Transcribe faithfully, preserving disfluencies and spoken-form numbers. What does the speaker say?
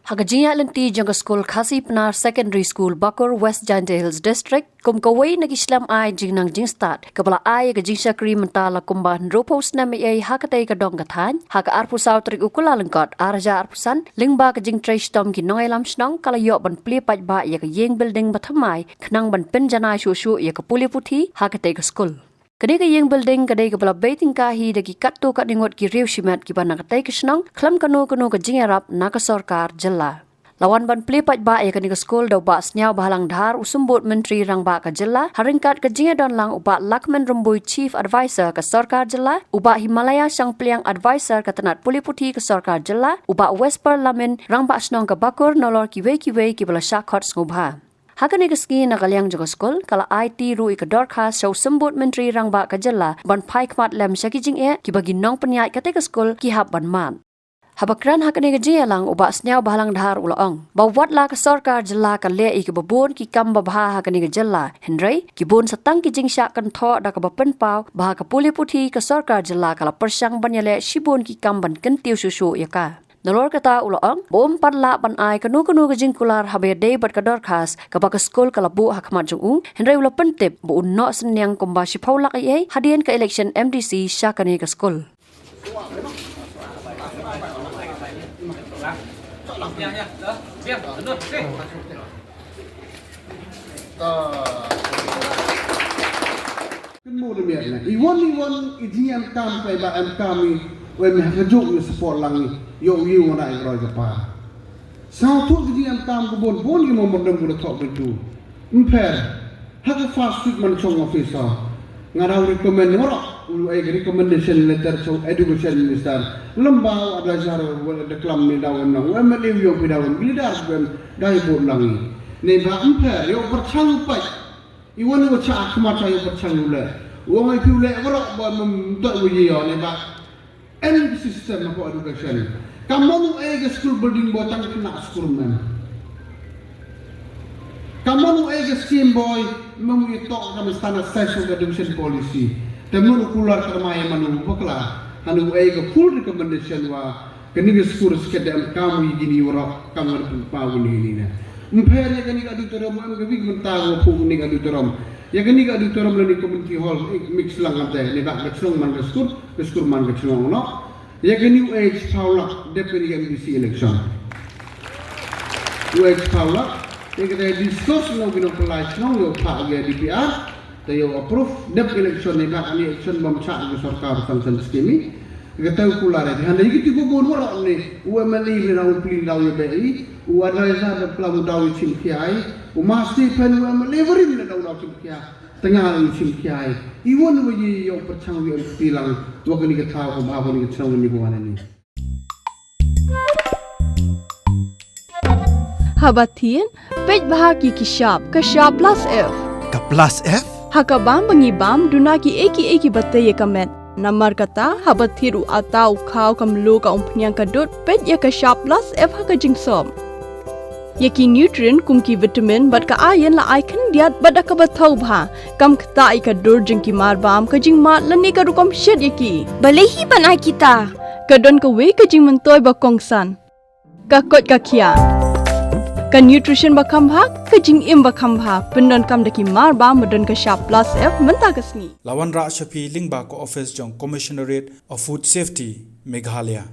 Ha ka jingïaid lynti jong ka skul Khasi Pnar Secondary School, Bakur, West Jaintia Hills District, kum kawei na ki shlem ai jingnang jingstad kaba la ai ïa ka jingshakri mynta la kumba hynriewphew snem ïa ha katei ka dong ka thaiñ, ha ka arphew saw tarik u Kyllalyngkot ar hajar arphew san, lyngba ka jingtrei shitom ki nongïalam shnong, ka la ïoh ban plie paidbah ïa ka ïing building bathymmai khnang ban pynjanai shuh shuh ïa ka pule puthi ha katei ka skul. Kane ka ïing building ka dei kaba la bei tyngka hi da ki katto katne ngut ki riew shimet kiba na katei ka shnong, khlem kano kano ka jingïarap na ka sorkar jylla. La wan ban plie paidbah ïa kane ka skul da u Bah Sniawbhalang Dhar, u Symbud Myntri Rangbah ka jylla, ha ryngkat ka jingïadon lang u Bah Lahkmen Rymbui, Chief Adviser ka sorkar jylla, u Bah Himalaya Shangpliang, Adviser ka tnat pule puthi ka sorkar jylla, u Bah Wesper Lamin, Rangbah Shnong ka Bakur, nalor kiwei kiwei kiba la shah khot sngewbha. Ha kane ka sngi, na ka liang jong ka skul, ka la aiti ruh ïa ka dorkhas sha u Symbud Myntri Rangbah ka jylla ban phai khmat lem sha ki jingeh kiba ki nongpynïaid katei ka skul ki hap ban mad. Haba kren ha kane ka jingïalang, u Bah Sniawbhalang Dhar u la ong ba wat la ka sorkar jylla ka leh ïa kiba bun ki kam babha ha kane ka jylla, hynrei ki bun sa tang ki jingshah kynthoh da kaba pynpaw ba ha ka pule puthi ka sorkar jylla ka la pyrshang ban ïaleh shibun ki kam ban kyntiew shuh shuh ïa ka. Nalor kata u la ong ba um pat lah ban ai kano kano ka jingkular haba ïadei bad ka dorkhas kaba ka skul ka la buh ha khmat jong u, hynrei u la pyntip ba un noh synñiang kumba shiphew lak eiei hadien ka election M D C sha kane ka skul. Kynmaw da miet na. Iwon iwon i jingïam kam pei ba em kam i, wei me ha ka juk i support lang i, ïoh i wan ai roi ka pa. Saw thuh ki jingïam kam ka bun bun ki memorandum ka da thoh byntu. Mpher, ha ka first week man chong office ha. Nga daw recommend waroh, u ai ka recommendation letter sha u education minister. Lem ba u advisor wa da klam ni daw em na, u M L A u ïong phi daw em, leader u em, dai bud lang i. Ne ba mpher, ïoh pyrchang u pait. Iwon iwon cha khmat cha ïoh pyrchang u leh. U ong ai phi u leh waroh ba mem toh u ïoh ne ba. Em system hapoh education. Ka mon u ai ka school building boi tang khynnah skul mem. Ka mon u ai ka scheme boi mem u ïa toh ka standardization ka education policy. Te mon u kular ka mai manu bakla. Hanu ai ka full recommendation wa kane ka skul skhem da em kam u ïa kine waroh kam ngan pynpaw kine kine ne. Mpher ïa kane ka auditorium em ka wik mynta wa phu kane ka auditorium. Ïa kane ka auditorium lane community hall, eh, mix lang kam te ne ba ka shnong man ka skul, ka skul man ka shnong noh. Ïa kane u ai chiphaw lak dep kane ka M D C election. U ai chiphaw lak, ïa kata discuss noh ki nongpynlait shnong ïa u phah ïa D P R, te ïa u approve, dep election ne ka kane election bym chah ïa ka sorkar sanction scheme. Ïa kata u kular ïa, hynda ïa kito kiba bun waroh ne, u M L A ne na u pli daw ïa bei, u advisor da pla u daw ïa chim kiai, u master pen u M L A warim ne daw daw chim kiai. Tang nga la shim kiai. Iwon wa yi yow pyrchang wi em kti lang. Wa kani ka thaw ka ba kani ka thaw ni ko ani. Haba thied, peit bha ki ki shap, ka shap plus F. Ka plus F? Ha ka bam ba ngi bam, duna ki ei ki ei kiba tei ïa ka met. Namar kata, haba thied u ata u khaw ka mluh ka umphniang ka dud, peit ïa ka shap plus F ha ka jingsop. Ïa ki nutrient kum ki vitamin bad ka iron la ai khyndiat bad da kaba thaw bha. Kam ktah ïa ka dur jong ki mar bam, ka jingmad lane ka rukom shet ïa ki. Balei hi ban ai kita? Ka don kawei ka jingmyntoi ba kongsan. Ka koit ka khiah. Ka nutrition ba kham bha, ka jingim ba kham bha. Pyndonkam da ki mar bam ba don ka shap plus F mynta ka sngi. La wanrah sha phi lyngba ka office jong Commissionerate of Food Safety, Meghalaya.